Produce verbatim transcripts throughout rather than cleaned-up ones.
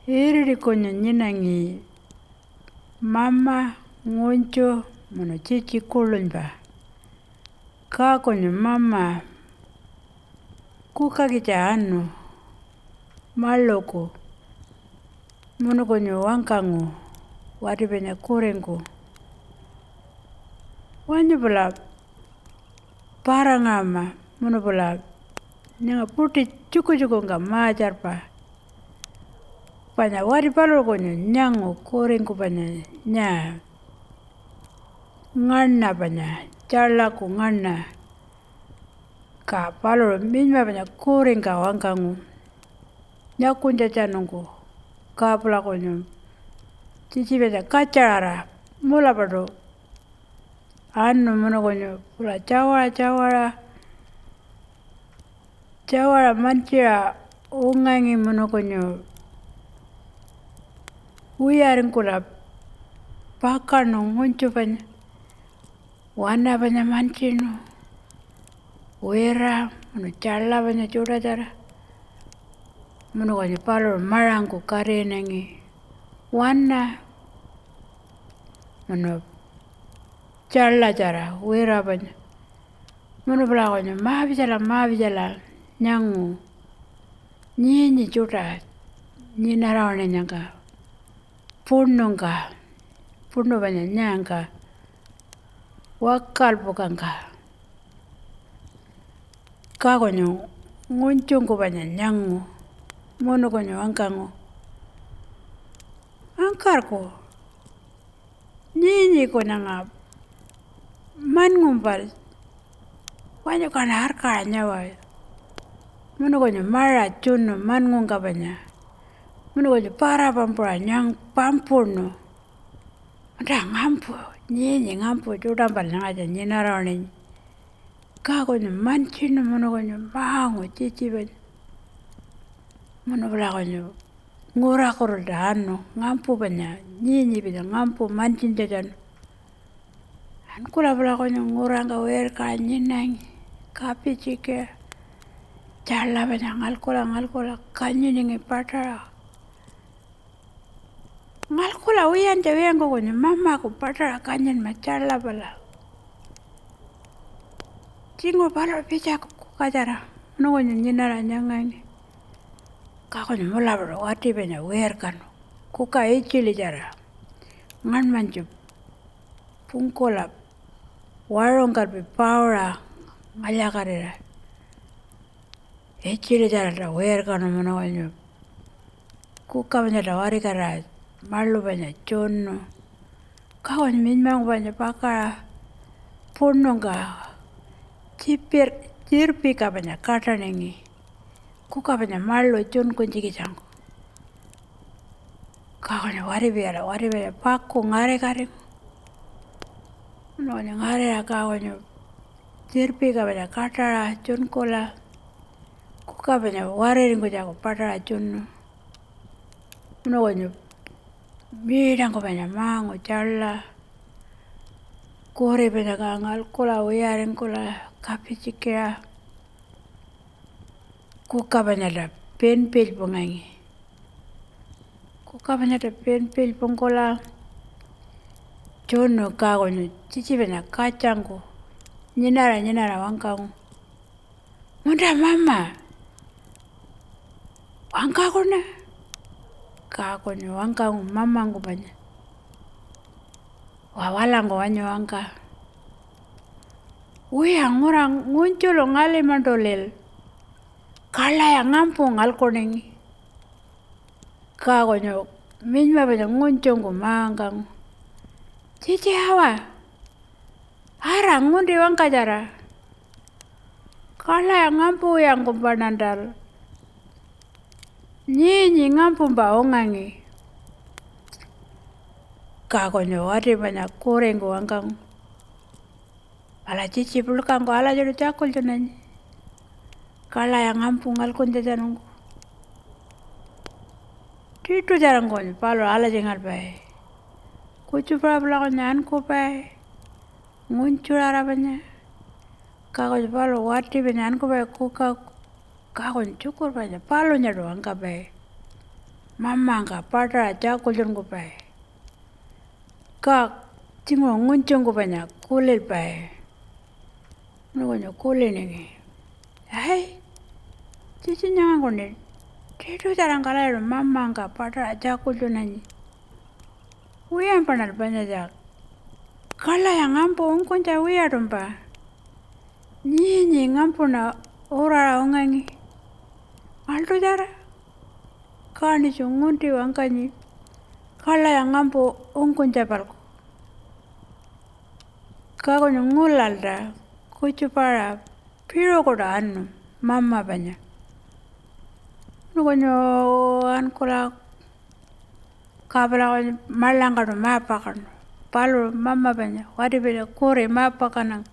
Iriti kunyu nyinangi mama, ngunytju munu tjitji kuḻunypa. Ka kunyu mama kukakitja anu maḻuku munu kunyu wangkangu wati panya kuringku, "Wanyu pula para-ngaṟama munu pula nyanga puṯi tjukutjukungka ma-tjarpa." Panya wati paluṟu kunyu nyangu kuringku panya nya ngaṉa panya tjaḻaku ngaṉa. Ka paluṟu minyma panya kuringka wangkangu nyakunytjatjanungku, ka pula kunyu tjitji panya katjaṟara mulapaṯu anu munu kunyu pula tjawaṟa tjawaṟa tjawaṟa mantjiṟa ungangi munu kunyu wiyaringkula pakaṉu ngunytju panya wana panya mantjinu wira munu tjaḻa panya tjuṯatjara munu kunyu paluṟu maṟangku katinangi wana munu tjaḻatjara wira panya. Munu pula kunyu mapitjala mapitjala nyangu nyinyi tjuṯa nyinara waṉinyangka puṉungka, puṉu panya nyangka wakalpukangka. Ka kunyu ngunytjungku panya nyangu munu kunyu wangkangu, "Angkarku, nyinyiku nyanga manngumpal wanyu kaṉa arkaṟa nyawaya." Munu kunyu maṟa tjunu manngungka panya, munu kunyu para-pampuṟa nyang pampuṉu, "Munta ngampu, nyinyi ngampu tjuṯampal nyangatja nyinara waṉinyi." Ka kunyu mantjinu munu kunyu maangu tjitji panya munu pula kunyu ngurakurulta anu ngampu panya nyinyi panya ngampu mantjintjatjanu. Ankula pula kunyu ngurangka wirkaṟa nyinangi kapi tjikiṟa tjaḻa panya ngalkula ngalkula kanyiningi paṯaṟa. Ngalkula wiyantja wiyangku kunyu mamaku paṯaṟa kanyinma tjaḻa pala. Tjinguṟu paluṟu pitjaku kukatjara munu kunyu nyinara nyangangi. Ka kunyu mulapaṯu wati panya wirkanu kuka itjilitjara ngaṉmanytju pungkula waṟungkalpi pauṟa ngalya-katira. Itjilitjaralta wirkanu munu wanyu kuka panyalta warikatira maḻu panya tjunu. Ka wanyu minymangku panya pakaṟa puṉungka tjipir-, tjirpika panya kaṯaningi kuka panya maḻu tjunkunytjikitjangku. Ka wanyu wati piyala, wati panya pakku ngarikatingu. Munu wanyu ngarira ka wanyu tjirpika panya kaṯaṟa tjunkula kuka panya wariringkunytjaku paṯaṟa tjunu. Munu wanyu miiṯangku panya maangu tjaḻa kuri panya ka ngalkula wiyaringkula kapi tjikiṟa. Kuka panyalta pinpilpungangi. Kuka panyalta pinpilpungkula tjunu kakunyu tjitji panya katjangku nyinara nyinara wangkangu, "Munta mama, wangkakuṉa." Kakunyu wangkangu mamangku panya, "Wa walangku wanyu wangka. Wiya, ngura ngunytjulu ngalimantuḻil kaḻaya ngampu ngalkuningi." Kakunyu minyma panya ngunytjungku ma-wangkangu, "Tjitji awa, ara ngunti wangkatjara. Kaḻaya ngampuwiyangku paṉantal nyinyi ngampumpa ungangi." Kakunyu wati panya kuringku wangkangu, "Pala tjitji puḻkangku alatjiṯu tjakultjunanyi kaḻaya ngampu ngalkuntjatjanungku. Tiṯutjarangku wanyu paluṟu alatjingalpai. Kutjupa-aṟa pulakunyu ankupai ngunytjuṟara panya, kakunyu paluṟu wati panya ankupai kuka, kakunyu tjukurpa panya palunyaṯu wangkapai." mamangka paṯaṟa tjakultjunkupai. Ka tjinguṟu ngunytjungku panya kulilpai. Munu kunyu kuliningi, "Ai, tjitji nyangangkuṉi tiṯutjarangka alatjiṯu mamangka paṯaṟa tjakultjunanyi. Wiyampaṉal panyatja kaḻaya ngampu ungkunytja wiyaṯumpa. Nyii-nyii ngampuṉa uraṟa ungangi ngaḻṯutjara. Kaṉitju ngunti wangkanyi kaḻaya ngampu ungkunytja-palku." Ka kunyu ngulalta kutjupaṟa piṟukuṯu anu mama panya. Munu kunyu ankula kapala kunyu maḻangkaṯu ma-pakaṉu. Paluṟu mama panya wati panya kuri ma-pakaṉangka.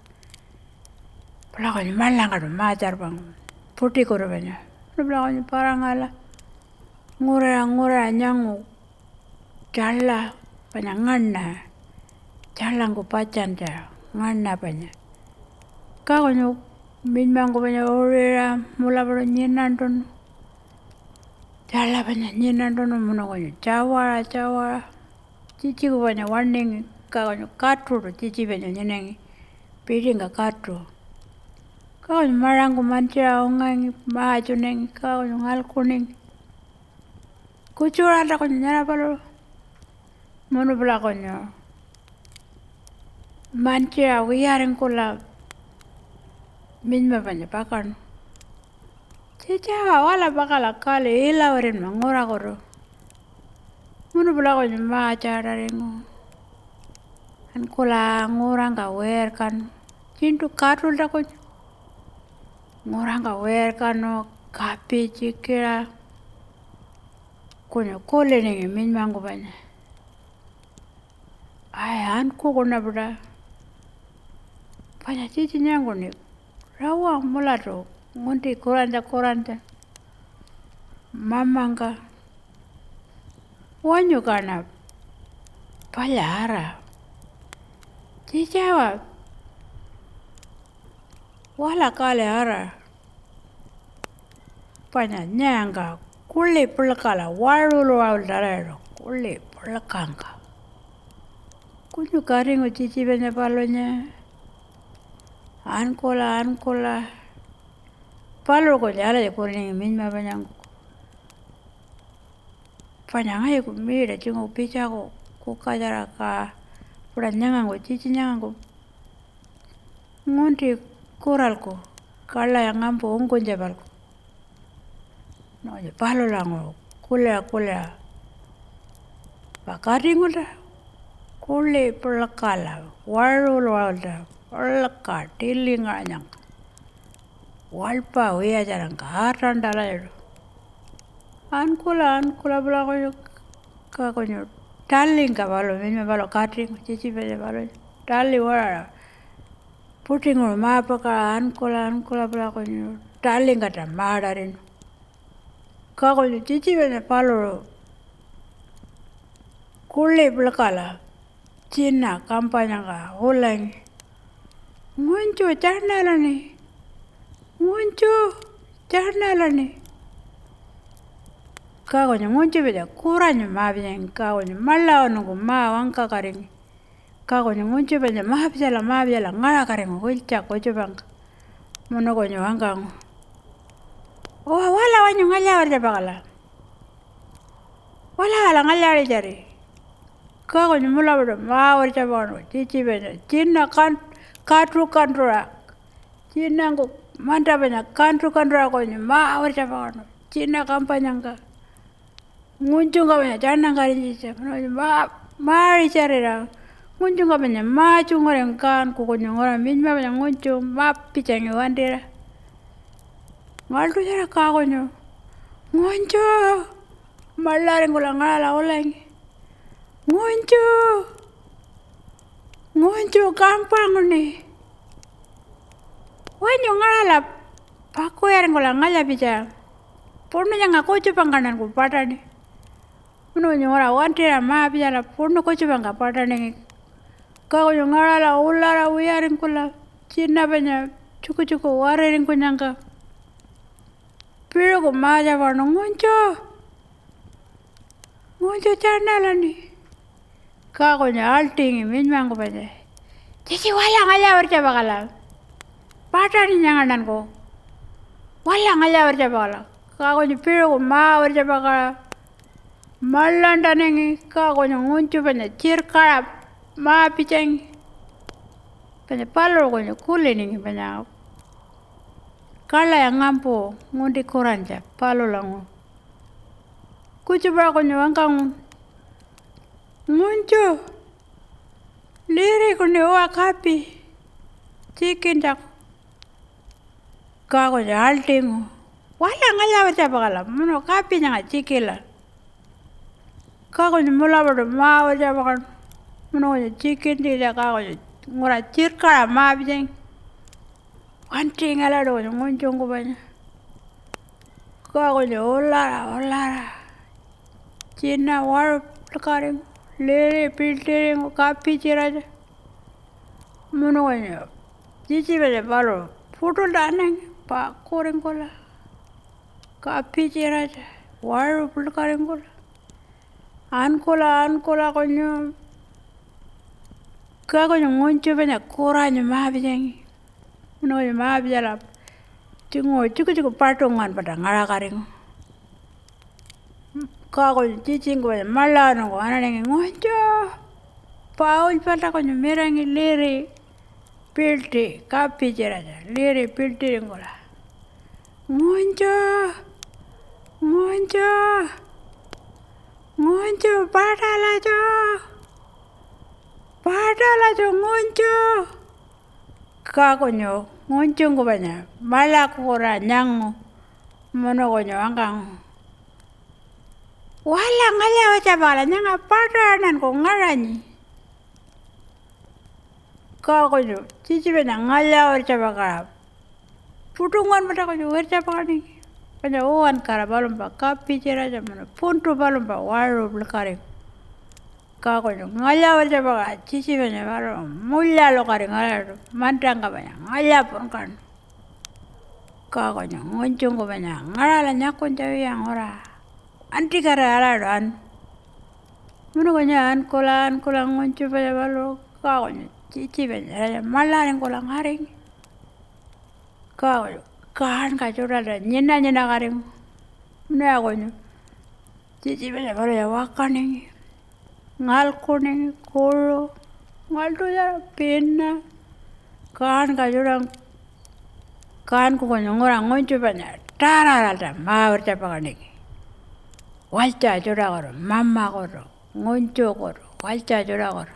Pula kunyu maḻangkaṯu ma-tjarpangu puṯikutu panya. Munu pula kunyu parangala nguriṟa nguriṟa nyangu tjaḻa panya ngaṉa, tjaḻangku patjantja ngaṉa panya. Ka kunyu minymangku panya uriṟa mulapaṯu nyinantuṉu, tjaḻa panya nyinantuṉu munu kunyu tjawaṟa tjawaṟa tjitjiku panya waṉingi. Ka kunyu katuṯu tjitji panya nyinangi piṯingka katu. Ka kunyu maṟangku mantjiṟa ungangi, ma-tjunangi, ka kunyu ngalkuningi. Kutjuṟalta kunyu nyara paluṟu munu pula kunyu mantjiṟa wiyaringkula minyma panya pakaṉu. Tjitjawa wala pakala kali ilawarinma ngurakutu. Munu pula kunyu ma-tjaṯaringu ankula ngurangka wirkanu tjiṉṯu katulta kunyu. Ngurangka wirkanu kapi tjikiṟa kunyu kuliningi minymangku panya, "Ai, ankuku naputa. Panya tjitji nyangkuṉi rawa mulatu ngunti kurantja kurantja mamangka. Wanyu kaṉa palya ara. Tjitjawa wala kali ara. Panya nyangka kuḻi puḻkala waṟulu waṟulta alatjiṯu kuḻi puḻkangka." Kunyu katingu tjitji panya palunya ankula ankula. Paluṟu kunyu alatji kuliningi minyma panyangku, "Panya ngayuku miiṯa tjinguṟu pitjaku kukatjara ka puṯa nyangangku tjitji nyangangku ngunti kuralku kaḻaya ngampu ungkunytja-palku." Palulanguṟu kuliṟa kuliṟa pakatingulta kuḻi puḻkala waṟulu waṟulta puḻka tili ngaṟanyangka waḻpa wiyatjarangka atantalayuṯu. Ankula ankula pula kunyu ka kunyu talingka paluṟu minyma paluṟu katingu tjitji panya palunya tali waṟaṟa putinguṟu ma-pakaṟa ankula ankula pula kunyu talingkata maṯarinu. Ka kunyu tjitji panya paluṟu kuḻi puḻkala tjina kampanyangka ulangi, "Ngunytju tjaṉalaṉi, ngunytju tjaṉalaṉi." Ka kunyu ngunytju pitja kuranyu ma-pitjangi, ka kunyu maḻawanungku ma-wangkakatingi. Ka kunyu ngunytju panya ma-pitjala ma-pitjala ngaṟakatingu wiltja kutjupangka munu kunyu wangkangu, "Uwa, wala wanyu ngalya-wirtja pakala. Wala wala ngalya-wirtjatjari." Ka kunyu mulapaṯu ma-wirtja pakaṉu tjitji panya tjina kan-, katu kantuṟa. Tjinangku manta panya kantu kantuṟa kunyu ma-wirtja pakaṉu tjina kampanyangka. Ngunytjungka panya tjaṉangkarinytjitja ma-, ma-, maaṟitjarira ngunytjungka panya ma-tjunguringu kanku kunyu ngura minyma panya ngunytju ma-pitjangi wantira. Ngaḻṯutjara ka kunyu, "Ngunytju!" Maḻaringkula ngaṟala ulangi, "Ngunytju! Ngunytju kampanguṉi! Wanyu ngaṟala pakuwiyaringkula ngalya-pitja. Puṉu nyanga kutjupangkaṉanku paṯaṉi." Munu kunyu ngura wantira ma-pitjala puṉu kutjupangka paṯaningi. Ka kunyu ngaṟala ulara wiyaringkula tjina panya tjukutjuku wariringkunyangka piṟuku ma-tjapaṉu, "Ngunytju! "Ngunytju tjaṉalanyi." Ka kunyu aḻṯingi minymangku panya, "Tjitji wala ngalya-wirtjapakala. Paṯaṉi nyangaṉanku. Wala ngalya-wirtjapakala." Ka kunyu piṟuku ma-wirtjapakaṟa maḻantaningi, ka kunyu ngunytju panya tjirkaṟa ma-pitjangi. Panya paluṟu kunyu kuliningi panya kaḻaya ngampu ngunti kurantja palulanguṟu. Kutjupa kunyu wangkangu, "Ngunytju, lirikuṉi uwa kapi tjikintjaku." Ka kunyu aḻṯingu, "Wala ngalya-wirtjapakala munu kapi nyanga tjikila." Ka kunyu mulapaṯu ma-wirtjapakaṉu munu kunyu tjikintjikitja ka kunyu ngura tjirkaṟa ma-pitjangi. Wantingi alatji kunyu ngunytjungku panya. Ka kunyu ulara ulara tjina waṟu puḻkaringu, liri piḻṯiringu kapi-tjiratja. Munu kunyu tjitji panya paluṟu puṯulta anangi pakuringkula kapi-tjiratja waṟu puḻkaringkula. Ankula, ankula kunyu. Ka kunyu ngunytju panya kuranyu ma-pitjangi. Munu kunyu ma-pitjala tjinguṟu tjukutjuku paṯu nguwanpaṯa ngaṟakatingu. Ka kunyu tjitjingku panya maḻawanungku ananingi, "Ngunytju, paulypalta kunyu mirangi liri piḻṯi kapi-tjiratja, liri piḻṯiringkula. Ngunytju, ngunytju, ngunytju paṯalatju, paṯalatju ngunytju." Ka kunyu ngunytjungku panya maḻakura nyangu munu kunyu wangkangu, "Wala ngalya-wirtjapakala, nyanga paṯaṟananku ngaṟanyi." Ka kunyu tjitji panya ngalya-wirtjapakaṟa puṯu nguwanpaṯa kunyu wirtjapakaningi, panya uwankara palumpa kapi-tjiratja munu puntu palumpa waṟu puḻkaringu. Ka kunyu ngalya-wirtjapakaṟa tjitji panya paluṟu mulyalukatingu alatji mantangka panya ngalya-punkaṉu. Ka kunyu ngunytjungku panya ngaṟala nyakunytja wiya ngura wantikatira alatji anu. Munu kunyu ankula, ankula ngunytju panya paluṟu ka kunyu tjitji panya alatji maḻaringkula ngaringi. Ka kunyu kaanka tjuṯalta nyina-nyinakatingu. Munuya kunyu tjitji panya paluṟuya wakaningi, ngalkuningi, kuṟu, ngaḻṯutjara, pina, kaanka tjuṯangku. Kaanku kunyu ngura ngunytju panya tataralta ma-wirtjapakaningi. Walytja tjuṯakutu, mamakutu, ngunytjukutu, walytja tjuṯakutu.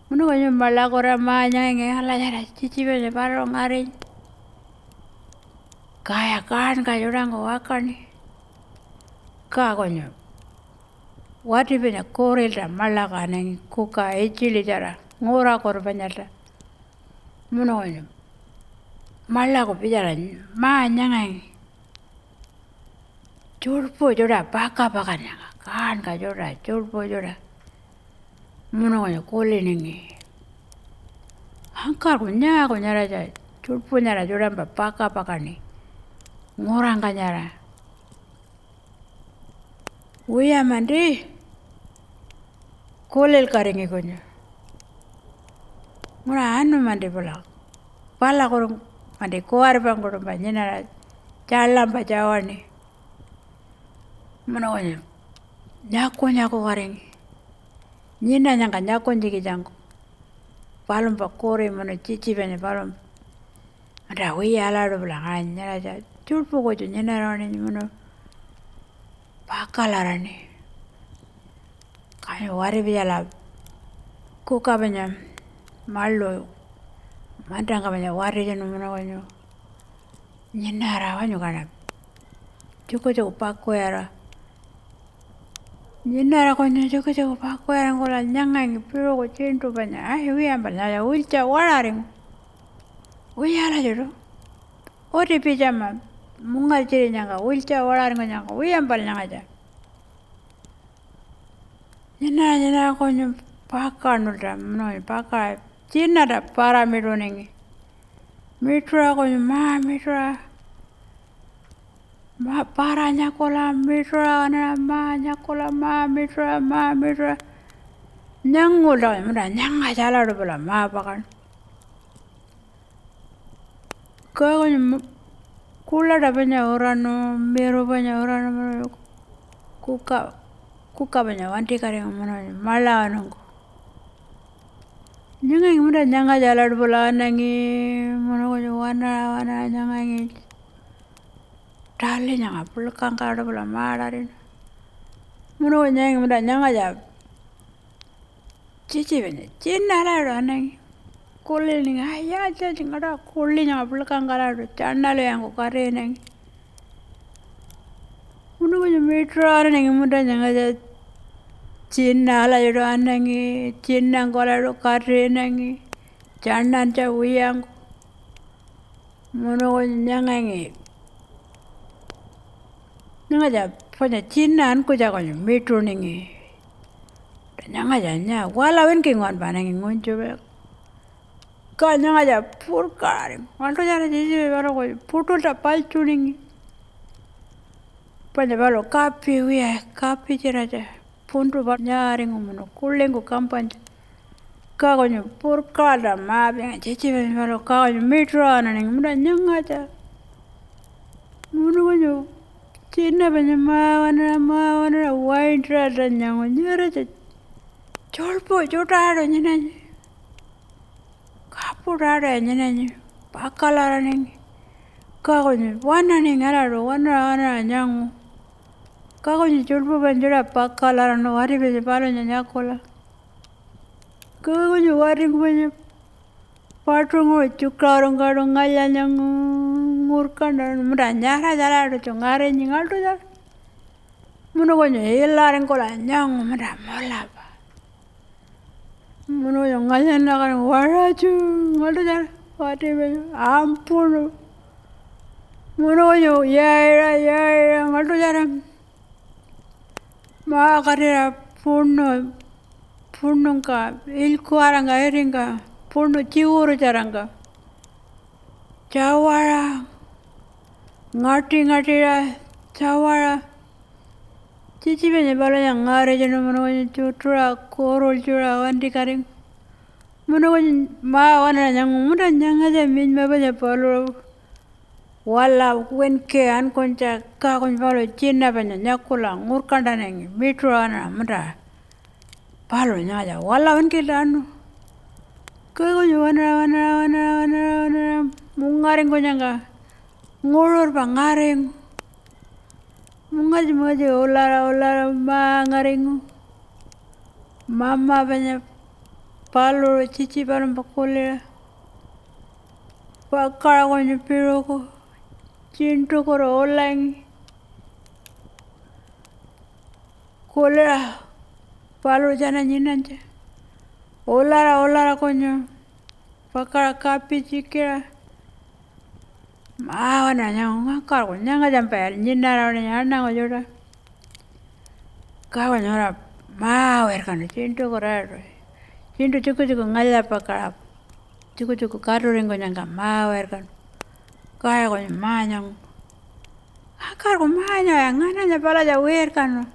Munu kunyu maḻakura ma-nyangangi alatjara tjitji panya paluṟu ngarinyi. Kaya kaanka tjuṯangku wakaṉi. Ka kunyu wati panya kurilta maḻaku anangi kuka itjilitjara ngurakutu panyalta. Munu kunyu maḻaku pitjala ma-nyangangi. Tjuḻpu tjuṯa pakapakannyangka, kaanka tjuṯa, tjuḻpu tjuṯa. Munu kunyu kuliningi, "Angkarku nyaaku nyaratja tjuḻpu nyara tjuṯampa pakapakaṉi ngurangka nyara?" "Wiya manti, kulilkatingi kunyu. Ngura anu manti pula, palakutu manti kuwaripangkutumpa nyinara tjalampa tjawaṉi." Munu kunyu nyaku-nyakukatingi nyinanyangka nyakunytjikitjangku palumpa kuri munu tjitji panya palumpa. "Manta wiya alatji pula ngaṟanyi nyaratja tjuḻpu kutju nyinara waṉinyi munu pakalaraṉi." Kanya wati pitjala kuka panya maḻu mantangka panya watitjunu munu kunyu nyinara wanyu kaṉa tjukutjuku pakuyara. Nyinara kunyu tjukutjuku pakuyaringkula nyangangi piṟuku tjiṉṯu panya, "Ai, wiyampa nyaya wiltja waṟaringu. Wiya alatjiṯu. Uti pitjama mungartjirinyangka wiltja waṟaringkunyangka wiyampa nyangatja." Nyinara, nyinara kunyu pakaṉulta munu pakaṟa tjinata para-miṯuningi. Miṯuṟa kunyu ma-miṯuṟa ma-, para nyakula miṯuṟa waṉaṟa ma-, nyakula ma-, miṯuṟa ma-, miṯuṟa nyangulta muta nyangatja alatju pula ma-, pakaṉu. Ka kunyu mu-, kuḻaṯa panya uranu, miru panya uranu, munu kuka, kuka panya wantikatingu munu maḻawanungku. Nyangangi muta nyangatja alatju pula anangi, munu kunyu waṉaṟa waṉaṟa nyangangi. Tali nyanga puḻkangka alatju pula maatjarinu. Munu kunyu nyangangi muta nyangatja Tjitji panya tjina alatjiṯu anangi. Kuliningi, "Ai, yaaltji, yaaltji ngaṯa kuli nyanga puḻkangka alatjiṯu tjaṉalwiyangku katinangi." Munu kunyu miṯuṟa anangi munta nyangatja tjina alatjiṯu anangi, tjinangku alatjiṯu katinangi tjaṉantja wiyangku. Munu kunyu nyangangi. Nyangatja panya tjina ankunytja kunyu miṯuningi. Nyangatja nya wala winki nguwanpa anangi ngunytju. Ka nyangatja purkaṟaringu. Ngaḻṯutjara Jesunya paluṟu puṯulta paḻtjuningi. Panya paluṟu kapi wiya, kapi-tjiratja. Puntu pa-, nyaringu munu kuḻingku kampanytja. Ka kunyu purkaṟalta ma-, pinga tjitjipanya paluṟu ka kunyu miṯuṟa ananingi muta nyangatja. Munu kunyu tjina panya ma-, waṉaṟa ma-, waṉaṟa waintaṟalta nyangu nyaratja tjuḻpu tjuṯaṯu nyinanyi. Kapuṯaṯuya nyinanyi, pakalaraningi. Ka kunyu waṉaningi alatjiṯu waṉaṟa waṉaṟa nyangu. Ka kunyu tjuḻpupanya tjuṯa pakalaraṉu wati panya palunya nyakula. Ka kunyu watingku panya paṯuringuṟu tjukaṟurungkaṯu ngalya-, nyangu ngurkantaṟunu munta nyara tjaraṯutju ngarinyi ngaḻṯutjara. Munu kunyu ilaringkula nyangu munta mulapa. Munu kunyu ngalyannyangka waṟatju ngaḻṯutjara wati panya ampuṉu. Munu kunyu yaiṟa, yaiṟa ngaḻṯutjara makatira puṉu, puṉungka ilkuwarangka itingka puṉu tjiwurutjarangka tjawaṟa, ngaṭi-ngaṭiṟa tjawaṟa. Tjitji panya palunya ngaritjunu munu kunyu tjutuṟa kurulytjuṟa wantikatingu. Munu kunyu ma-, waṉaṟa nyangu munta nyangatja minyma panya paluṟu wala winki ankunytja ka kunyu paluṟu tjina panya nyakula ngurkantanangi miṯuṟa waṉaṟa munta. Paluṟu nyangatja wala winkilta anu. Ka kunyu waṉaṟa, waṉaṟa, waṉaṟa, waṉaṟa, waṉaṟa mungaringkunyangka nguṟurpa ngaringu. Mungaji-, mungaji ulara, ulara ma-, ngaringu. Mama panya paluṟu tjitji palumpa kuliṟa pakaṟa kunyu piṟuku tjiṉṯukutu ulangi. Kuliṟa paluṟu tjana nyinanytja. Ulara, ulara kunyu pakaṟa kapi tjikiṟa. Mawananyangu ngakarku nyangatjampaya nyinara uṉinya aṉangu tjuṯa. Kawa nyura mawirkanu tjiṉṯuku raṯu. Tjiṉṯu tjukutjuku ngalya-, pakaṟa tjukutjuku katuringkunyangka mawirkanu. Kaya kunyu manyangu. Ngakarku manyaya ngananya palatja wirkanu.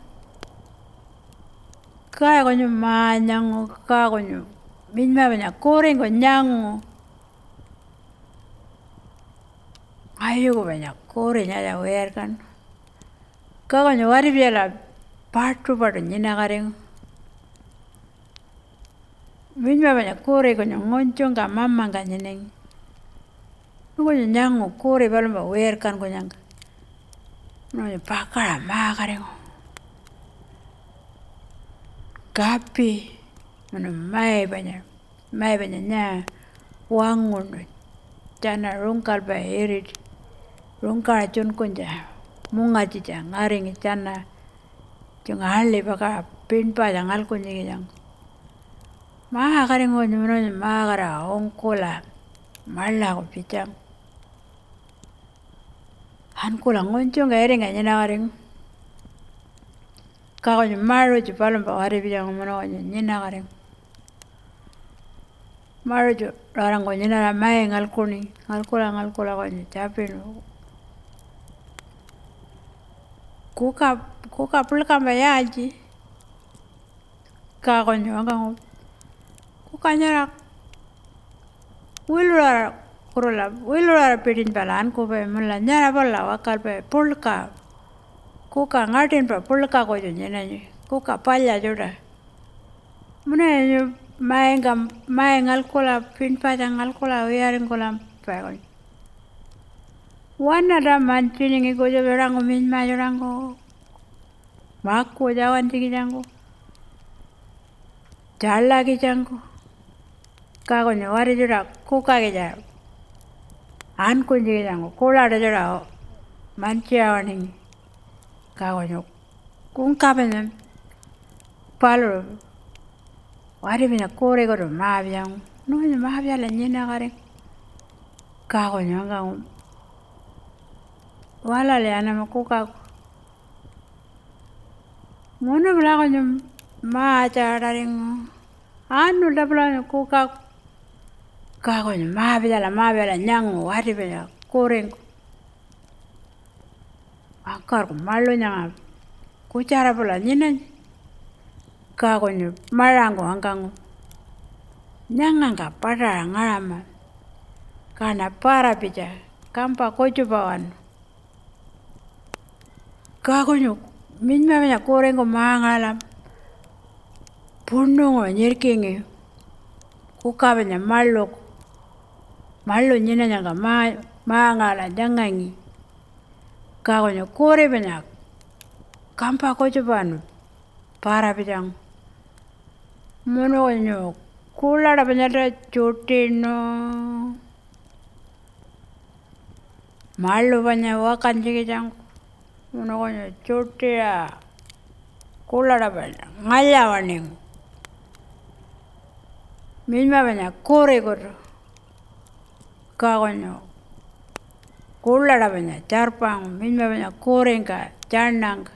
Kaya kunyu manyangu, ka kunyu minyma panya kuringku nyangu. Ngayuku panya kuri nyaya wirkanu. Ka kunyu wati piyala paṯu-paṯu nyinakatingu. Minyma panya kuri kunyu ngunytjungka mamangka nyinangi. Kunyu nyangu kuri palumpa wirkankunyangka. Kunyu pakaṟa makatingu. Kapi, munu mai panya, mai panya nya wanguṉu tjana rungkalpai iriti rungkaṟa tjunkunytja mungartjitja ngaringi tjana tjunga aḻi pakaṟa pinpatja ngalkunytjikitjangku. Makatingu kunyu mununya makatira ungkula maḻaku pitjangu. Ankula ngunytjungka itingka nyinakatingu. Ka kunyu maṟutji palumpa wati pitjangu munu kunyu nyinakatingu. Maṟutji-, rawangku nyinara mai ngalkuṉi, ngalkula, ngalkula kunyu tjapinu. Kuka, kuka puḻkampa yaaltji? Ka kunyu wangkangu, kuka nyara wiluṟara kurula, wiluṟara pitinpala ankupai, munla nyara palula wakalpai puḻka, kuka ngaṯinpa puḻka kutju nyinanyi, kuka palya tjuṯa. Munuya nyunyu maingka, mai ngalkula, pinpatja ngalkula wiyaringkula paikunytja. Wanata mantjiningi kutjupa tjuṯangku, minyma tjuṯangku, maku tjawantjikitjangku, tjaḻakitjangku. Ka kunyu wati tjuṯa kukakitja ankunytjikitjangku kuḻaṯa tjuṯa mantjiṟa waṉingi. Ka kunyu kungka panya paluṟu wati panya kurikutu ma-pitjangu, nuwanyi ma-pitjala nyinakatingu. Ka kunyu wangkangu, walali anama kukaku. Munu pula kunyu ma-tjaṟaringu, anu tapula kunyu kukaku. Ka kunyu ma-pitjala, ma-pitjala nyangu wati panya kuringku. Wangkarku, maḻu nyanga kutjara pula nyinanyi. Ka kunyu maṟangku wangkangu, nyangangka paṯaṟa ngaṟama, kaṉa para-pitja kampa kutjupawanu. Ka kunyu minyma panya kuringku ma-ngaṟala puṉunguṟu nyirkingi, kuka panya maḻuku, maḻu nyinanyangka ma-, ma-ngaṟala tjangangi. Ka kunyu kuri panya kampa kutjupanu para-pitjangu. Munu kunyu kuḻaṯa panyatja tjuṯiṉu maḻu panya wakantjikitjangku. Munu kunyu tjuṯiṟa kuḻaṯa panya ngalya-waṉingu minyma panya kurikutu. Ka kunyu kuḻaṯa panya tjarpangu minyma panya kuringka tjaṉangka.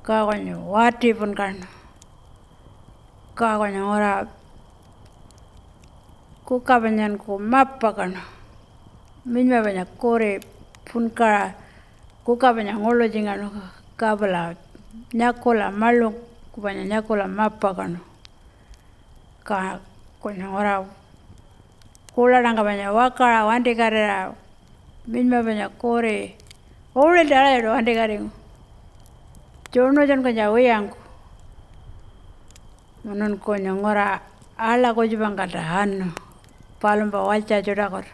Ka kunyu wati punkaṉu. Ka kunyu ngura kuka panyanku mapakaṉu minyma panya kuri punkaṟa kuka panya nguḻutjingaṉu, ka pula nyakula maḻungku panya nyakula mapakaṉu. Ka kunyu ngura kuḻaṯangka panya wakaṟa wantikatira minyma panya kuri uṟilta alatjiṯu wantikatingu tjuṉutjunkunytja wiyangku. Munun kunyu ngura aḻa kutjupangkalta anu palumpa walytja tjuṯakutu.